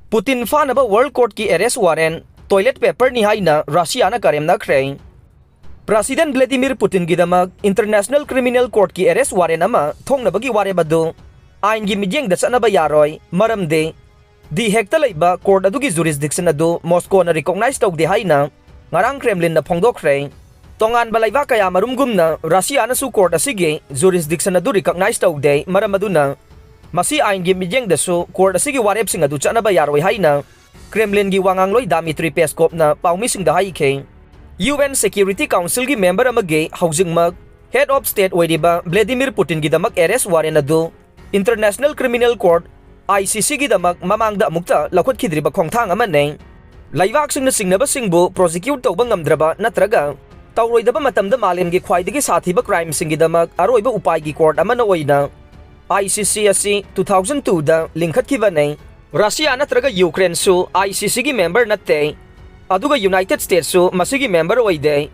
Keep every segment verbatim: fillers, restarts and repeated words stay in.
ꯄꯨꯇꯤꯟ ꯐꯥꯅꯕ World Courtꯀꯤ arrest warrant toilet paperꯅꯤ ꯍꯥꯏꯅ ꯔꯁꯤꯌꯥꯅ ꯀꯔꯦꯝꯅꯈ꯭ꯔꯦ꯫ President Vladimir Putinꯒꯤꯗꯃꯛ International Criminal Courtꯀꯤ arrest warrant ꯑꯃ ꯊꯣꯛꯅꯕꯒꯤ ꯋꯥꯔꯦꯞ ꯑꯗꯨ ꯑꯥꯏꯟꯒꯤ ꯃꯤꯠꯌꯦꯡꯗ ꯆꯠꯅꯕ ꯌꯥꯔꯣꯏ, ꯃꯔꯝꯗꯤ The Hagueꯇ ꯂꯩꯕ court ꯑꯗꯨꯒꯤ jurisdiction ꯑꯗꯨ Moscowꯅ recognize ꯇꯧꯗꯦ ꯍꯥꯏꯅ ꯉꯔꯥꯡ Kremlinꯅ ꯐꯣꯡꯗꯣꯛꯈ꯭ꯔꯦ꯫ ꯇꯣꯉꯥꯟꯕ ꯂꯩꯕꯥꯛ ꯀꯌꯥꯃꯔꯨꯝꯒꯨꯝꯅ ꯔꯁꯤꯌꯥꯅꯁꯨ court ꯑꯁꯤꯒꯤ jurisdiction ꯑꯗꯨ recognize ꯇꯧꯗꯦ, ꯃꯔꯝ ꯑꯗꯨꯅ ꯃꯁꯤ ꯑꯥꯏꯟꯒꯤ ꯃꯤꯠꯌꯦꯡꯗꯁꯨ court ꯑꯁꯤꯒꯤ ꯋꯥꯔꯦꯞꯁꯤꯡ ꯑꯗꯨ ꯆꯠꯅꯕ ꯌꯥꯔꯣꯏ ꯍꯥꯏꯅ Kremlinꯒꯤ ꯋꯥꯉꯥꯡꯂꯣꯏ Dmitry Peskovꯅ ꯄꯥꯎꯃꯤꯁꯤꯡꯗ ꯍꯥꯏꯈꯤ꯫ UN Security Councilꯒꯤ member ꯑꯃꯒꯤ ꯍꯧꯖꯤꯛꯃꯛ head of state ꯑꯣꯏꯔꯤꯕ Vladimir Putinꯒꯤꯗꯃꯛ arrest warrant ꯑꯗꯨ International Criminal Court, ICCꯒꯤꯗꯃꯛ ꯃꯃꯥꯡꯗ ꯑꯃꯨꯛꯇ ꯂꯧꯈꯠꯈꯤꯗ꯭ꯔꯤꯕ ꯈꯣꯡꯊꯥꯡ ꯑꯃꯅꯤ꯫ ꯂꯩꯕꯥꯛꯁꯤꯡꯅ ꯆꯤꯡꯅꯕꯁꯤꯡꯕꯨ prosecute ꯇꯧꯕ ꯉꯝꯗ꯭ꯔꯕ ꯅꯠꯇ꯭ꯔꯒ ꯇꯧꯔꯣꯏꯗꯕ ꯃꯇꯝꯗ ꯃꯥꯂꯦꯝꯒꯤ ꯈ꯭ꯋꯥꯏꯗꯒꯤ ꯁꯥꯊꯤꯕ crimeꯁꯤꯡꯒꯤꯗꯃꯛ ꯑꯔꯣꯏꯕ ꯎꯄꯥꯏꯒꯤ court ꯑꯃꯅ ꯑꯣꯏꯅ ICC ꯑꯁꯤ two thousand twoꯗ ꯂꯤꯡꯈꯠꯈꯤꯕꯅꯤ꯫ ꯔꯁꯤꯌꯥ ꯅꯠꯇ꯭ꯔꯒ ꯌꯨꯀ꯭ꯔꯦꯟꯁꯨ ICCꯒꯤ member ꯅꯠꯇꯦ, ꯑꯗꯨꯒ United Statesꯁꯨ ꯃꯁꯤꯒꯤ member ꯑꯣꯏꯗꯦ꯫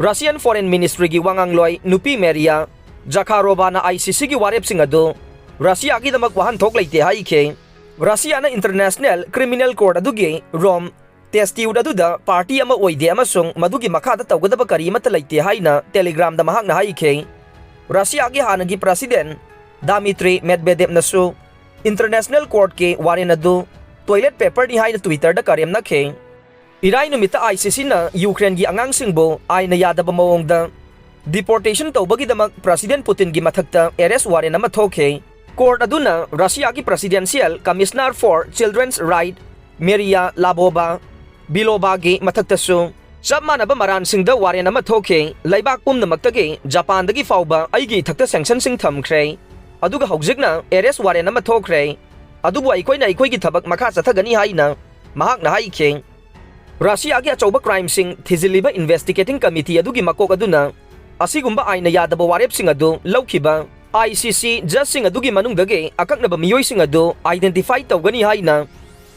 Russian Foreign Ministryꯒꯤ ꯋꯥꯉꯥꯡꯂꯣꯏ ꯅꯨꯄꯤ ꯃꯦꯔꯤꯌꯥ ꯖꯈꯥꯔꯣꯚꯥꯅ ICCꯒꯤ ꯋꯥꯔꯦꯞꯁꯤꯡ ꯑꯗꯨ ꯔꯁꯤꯌꯥꯒꯤꯗꯃꯛ ꯋꯥꯍꯟꯊꯣꯛ ꯂꯩꯇꯦ ꯍꯥꯏꯈꯤ꯫ ꯔꯁꯤꯌꯥꯅ International Criminal Court ꯑꯗꯨꯒꯤ Rome statute ꯑꯗꯨꯗ party ꯑꯃ ꯑꯣꯏꯗꯦ ꯑꯃꯁꯨꯡ ꯃꯗꯨꯒꯤ ꯃꯈꯥꯗ ꯇꯧꯒꯗꯕ ꯀꯔꯤ ꯑꯃꯠꯇ ꯂꯩꯇꯦ ꯍꯥꯏꯅ Telegramꯗ ꯃꯍꯥꯛꯅ ꯍꯥꯏꯈꯤ꯫ ꯔꯁꯤꯌꯥꯒꯤ ꯍꯥꯟꯅꯒꯤ President Dmitry Medvedevꯅꯁꯨ International Courtꯀꯤ warrant ꯑꯗꯨ toilet paperꯅꯤ ꯍꯥꯏꯅ Twitterꯗ ꯀꯔꯦꯝꯅꯈꯤ꯫ ꯏꯔꯥꯏ ꯅꯨꯃꯤꯠꯇ ICCꯅ ꯌꯨꯀ꯭ꯔꯦꯟꯒꯤ ꯑꯉꯥꯡꯁꯤꯡꯕꯨ ꯑꯥꯏꯟꯅ ꯌꯥꯗꯕ ꯃꯑꯣꯡꯗ deportation ꯇꯧꯕꯒꯤꯗꯃꯛ President Putinꯒꯤ ꯃꯊꯛꯇ arrest warrant ꯑꯃ ꯊꯣꯛꯈꯤ꯫ Court ꯑꯗꯨꯅ ꯔꯁꯤꯌꯥꯒꯤ Presidential Commissioner for Children's Right Maria Lyubova Belovaꯒꯤ ꯃꯊꯛꯇꯁꯨ ꯆꯞ ꯃꯥꯟꯅꯕ ꯃꯔꯥꯟꯁꯤꯡꯗ warrant ꯑꯃ ꯊꯣꯛꯈꯤ꯫ ꯂꯩꯕꯥꯛ ꯄꯨꯝꯅꯃꯛꯇꯒꯤ, ꯖꯄꯥꯟꯗꯒꯤ ꯐꯥꯎꯕ ꯑꯩꯒꯤ ꯏꯊꯛꯇ sanctionꯁꯤꯡ ꯊꯝꯈ꯭ꯔꯦ, ꯑꯗꯨꯒ ꯍꯧꯖꯤꯛꯅ arrest warrant ꯑꯃ ꯊꯣꯛꯈ꯭ꯔꯦ꯫ ꯑꯗꯨꯕꯨ ꯑꯩꯈꯣꯏꯅ ꯑꯩꯈꯣꯏꯒꯤ ꯊꯕꯛ ꯃꯈꯥ ꯆꯠꯊꯒꯅꯤ ꯍꯥꯏꯅ ꯃꯍꯥꯛꯅ ꯍꯥꯏꯈꯤ꯫ ꯔꯁꯤꯌꯥꯒꯤ ꯑꯆꯧꯕ crimeꯁꯤꯡ ꯊꯤꯖꯤꯜꯂꯤꯕ investigating committee ꯑꯗꯨꯒꯤ ꯃꯀꯣꯛ ꯑꯗꯨꯅ ꯑꯁꯤꯒꯨꯝꯕ ꯑꯥꯏꯟꯅ ꯌꯥꯗꯕ ꯋꯥꯔꯦꯞꯁꯤꯡ ꯑꯗꯨ ꯂꯧꯈꯤꯕ ICC judgeꯁꯤꯡ ꯑꯗꯨꯒꯤ ꯃꯅꯨꯡꯗꯒꯤ ꯑꯀꯛꯅꯕ ꯃꯤꯑꯣꯏꯁꯤꯡ ꯑꯗꯨ identify ꯇꯧꯒꯅꯤ ꯍꯥꯏꯅ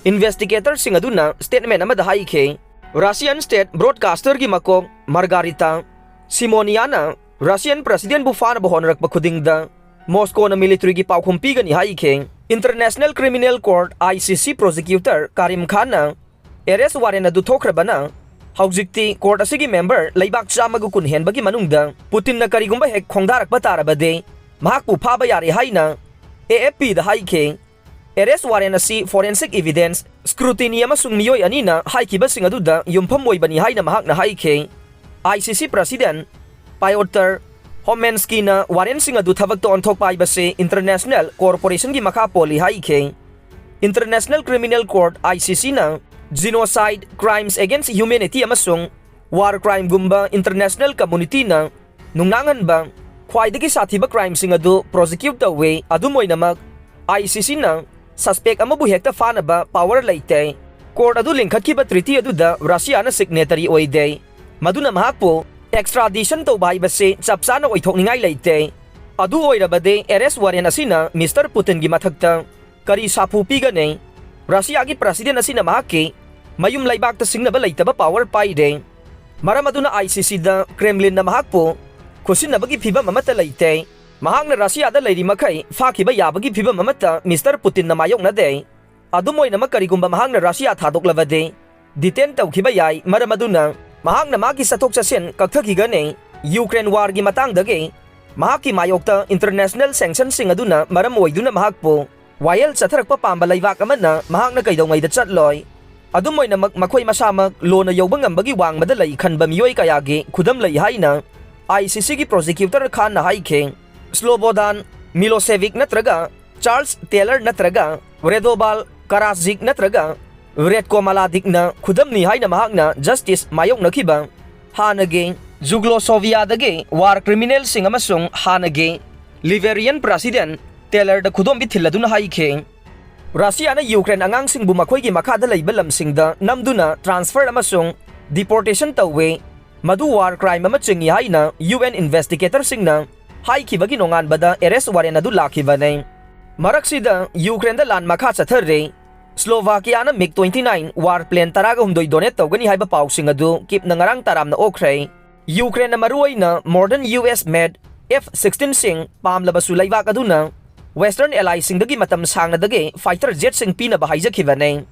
investigatorꯁꯤꯡ ꯑꯗꯨꯅ statement ꯑꯃꯗ ꯍꯥꯏꯈꯤ꯫ Russian state broadcasterꯒꯤ ꯃꯀꯣꯛ Margarita Simonianꯅ Russian Presidentꯕꯨ ꯐꯥꯅꯕ ꯍꯣꯠꯅꯔꯛꯄ ꯈꯨꯗꯤꯡꯗ Moscowꯅ militaryꯒꯤ ꯄꯥꯎꯈꯨꯝ ꯄꯤꯒꯅꯤ ꯍꯥꯏꯈꯤ꯫ International Criminal Court, I C C, prosecutor ꯀꯥꯔꯤꯝ Khan arrest warrant ꯑꯗꯨ ꯊꯣꯛꯈ꯭ꯔꯕꯅ ꯍꯧꯖꯤꯛꯇꯤ court ꯑꯁꯤꯒꯤ member ꯂꯩꯕꯥꯛ ꯆꯥꯝꯃꯒ ꯀꯨꯟ ꯍꯦꯟꯕꯒꯤ ꯃꯅꯨꯡꯗ ꯄꯨꯇꯤꯟꯅ ꯀꯔꯤꯒꯨꯝꯕ ꯍꯦꯛ ꯈꯣꯡꯗꯥꯔꯛꯄ ꯇꯥꯔꯕꯗꯤ ꯃꯍꯥꯛꯄꯨ ꯐꯥꯕ ꯌꯥꯔꯦ ꯍꯥꯏꯅ A F Pꯗ ꯍꯥꯏꯈꯤ꯫ Arrest warrant ꯑꯁꯤ forensic evidence scrutiny ꯑꯃꯁꯨꯡ ꯃꯤꯑꯣꯏ ꯑꯅꯤꯅ ꯍꯥꯏꯈꯤꯕꯁꯤꯡ ꯑꯗꯨꯗ ꯌꯨꯝꯐꯝ ꯑꯣꯏꯕꯅꯤ ꯍꯥꯏꯅ ꯃꯍꯥꯛꯅ ꯍꯥꯏꯈꯤ꯫ I C C president Pyotr Homenskiꯅ warrantꯁꯤꯡ ꯑꯗꯨ ꯊꯕꯛꯇ ꯑꯣꯟꯊꯣꯛꯄ ꯍꯥꯏꯕꯁꯤ international corporationꯒꯤ ꯃꯈꯥ ꯄꯣꯜꯂꯤ ꯍꯥꯏꯈꯤ꯫ International Criminal Court, I C Cꯅ genocide, crimes against humanity ꯑꯃꯁꯨꯡ war crimeꯒꯨꯝꯕ international communityꯅ ꯅꯨꯡꯅꯥꯡꯍꯟꯕ ꯈ꯭ꯋꯥꯏꯗꯒꯤ ꯁꯥꯊꯤꯕ crimeꯁꯤꯡ ꯑꯗꯨ prosecute ꯇꯧꯏ꯫ ꯑꯗꯨꯝ ꯑꯣꯏꯅꯃꯛ, I C Cꯅ suspect ꯑꯃꯕꯨ ꯍꯦꯛꯇ ꯐꯥꯅꯕ power ꯂꯩꯇꯦ꯫ Court ꯑꯗꯨ ꯂꯤꯡꯈꯠꯈꯤꯕ treaty ꯑꯗꯨꯗ Russiaꯅ signatory ꯑꯣꯏꯗꯦ, ꯃꯗꯨꯅ ꯃꯍꯥꯛꯄꯨ extradition ꯇꯧꯕ ꯍꯥꯏꯕꯁꯤ ꯆꯞ ꯆꯥꯅ ꯑꯣꯏꯊꯣꯛꯅꯤꯡꯉꯥꯏ ꯂꯩꯇꯦ꯫ ꯑꯗꯨ ꯑꯣꯏꯔꯕꯗꯤ, arrest warrant ꯑꯁꯤꯅ Mister Putinꯒꯤ ꯃꯊꯛꯇ ꯀꯔꯤ ꯁꯥꯐꯨ ꯄꯤꯒꯅꯤ? Russiaꯒꯤ president ꯑꯁꯤꯅ ꯃꯍꯥꯛꯀꯤ ꯃꯌꯨꯝ ꯂꯩꯕꯥꯛꯇ ꯁꯤꯡꯅꯕ ꯂꯩꯇꯕ power ꯄꯥꯏꯔꯦ꯫ ꯃꯔꯝ ꯑꯗꯨꯅ I C Cꯗ Kremlinꯅ ꯃꯍꯥꯛꯄꯨ ꯈꯨꯠꯁꯤꯟꯅꯕꯒꯤ ꯐꯤꯚꯝ ꯑꯃꯠꯇ ꯂꯩꯇꯦ꯫ ꯃꯍꯥꯛꯅ Russiaꯗ ꯂꯩꯔꯤ ꯃꯈꯩ ꯐꯥꯈꯤꯕ ꯌꯥꯕꯒꯤ ꯐꯤꯚꯝ ꯑꯃꯠꯇ Mister Putinꯅ ꯃꯥꯌꯣꯛꯅꯗꯦ꯫ ꯑꯗꯨꯝ ꯑꯣꯏꯅꯃꯛ, ꯀꯔꯤꯒꯨꯝꯕ ꯃꯍꯥꯛꯅ Russia ꯊꯥꯗꯣꯛꯂꯕꯗꯤ, detain ꯇꯧꯈꯤꯕ ꯌꯥꯏ, ꯃꯔꯝ ꯑꯗꯨꯅ ꯃꯍꯥꯛꯅ ꯃꯍꯥꯛꯀꯤ ꯆꯠꯊꯣꯛ ꯆꯠꯁꯤꯟ ꯀꯛꯊꯈꯤꯒꯅꯤ꯫ Ukraine warꯒꯤ ꯃꯇꯥꯡꯗꯒꯤ ꯃꯍꯥꯛꯀꯤ ꯃꯥꯌꯣꯛꯇ international sanctionꯁꯤꯡ ꯑꯗꯨꯅ ꯃꯔꯝ ꯑꯣꯏꯗꯨꯅ ꯃꯍꯥꯛꯄꯨ ꯋꯥꯌꯦꯜ ꯆꯠꯊꯔꯛꯄ ꯄꯥꯝꯕ ꯂꯩꯕꯥꯛ ꯑꯃꯅ ꯃꯍꯥꯛꯅ ꯀꯩꯗꯧꯉꯩꯗ ꯆꯠꯂꯣꯏ꯫ ꯑꯗꯨꯝ ꯑꯣꯏꯅꯃꯛ, ꯃꯈꯣꯏ ꯃꯁꯥꯃꯛ ꯂꯣꯅ ꯌꯧꯕ ꯉꯝꯕꯒꯤ ꯋꯥꯡꯃꯗ ꯂꯩ ꯈꯟꯕ ꯃꯤꯑꯣꯏ ꯀꯌꯥꯒꯤ ꯈꯨꯗꯝ ꯂꯩ ꯍꯥꯏꯅ I C Cꯒꯤ prosecutor ꯈꯥꯟꯅ ꯍꯥꯏꯈꯤ꯫ Slobodan Milosevic ꯅꯠꯇ꯭ꯔꯒ Charles Taylor ꯅꯠꯇ꯭ꯔꯒ Radoval Karadzic ꯅꯠꯇ꯭ꯔꯒ Ratko Mladikꯅ ꯈꯨꯗꯝꯅꯤ ꯍꯥꯏꯅ ꯃꯍꯥꯛꯅ justice ꯃꯥꯌꯣꯛꯅꯈꯤꯕ ꯍꯥꯟꯅꯒꯤ Yugoslaviaꯗꯒꯤ war criminalꯁꯤꯡ ꯑꯃꯁꯨꯡ ꯍꯥꯟꯅꯒꯤ Liberian president Taylorꯗ ꯈꯨꯗꯣꯝꯕꯤ ꯊꯤꯜꯂꯗꯨꯅ ꯍꯥꯏꯈꯤ꯫ Russiaꯅ Ukraine ꯑꯉꯥꯡꯁꯤꯡꯕꯨ ꯃꯈꯣꯏꯒꯤ ꯃꯈꯥꯗ ꯂꯩꯕ ꯂꯝꯁꯤꯡꯗ ꯅꯝꯗꯨꯅ transfer ꯑꯃꯁꯨꯡ deportation ꯇꯧꯏ, ꯃꯗꯨ war crime ꯑꯃ ꯆꯤꯡꯏ ꯍꯥꯏꯅ U N investigatorꯁꯤꯡꯅ ꯍꯥꯏꯈꯤꯕꯒꯤ ꯅꯣꯡꯉꯥꯟꯕꯗ arrest warrant ꯑꯗꯨ ꯂꯥꯛꯈꯤꯕꯅꯤ꯫ ꯃꯔꯛꯁꯤꯗ, Ukraineꯗ ꯂꯥꯟ ꯃꯈꯥ ꯆꯠꯊꯔꯤ꯫ Slovakiaꯅ MiG twenty nine war plane ꯇꯔꯥꯍꯨꯝꯗꯣꯏ donate ꯇꯧꯒꯅꯤ ꯍꯥꯏꯕ ꯄꯥꯎꯁꯤꯡ ꯑꯗꯨ Kyivꯅ ꯉꯔꯥꯡ ꯇꯔꯥꯝꯅ ꯑꯣꯛꯈ꯭ꯔꯦ꯫ Ukraineꯅ ꯃꯔꯨꯑꯣꯏꯅ modern U S made F sixteenꯁꯤꯡ ꯄꯥꯝꯂꯕꯁꯨ, ꯂꯩꯕꯥꯛ ꯑꯗꯨꯅ Western Allyꯁꯤꯡꯗꯒꯤ ꯃꯇꯝ ꯁꯥꯡꯅꯗꯒꯤ fighter jetꯁꯤꯡ ꯄꯤꯅꯕ ꯍꯥꯏꯖꯈꯤꯕꯅꯤ꯫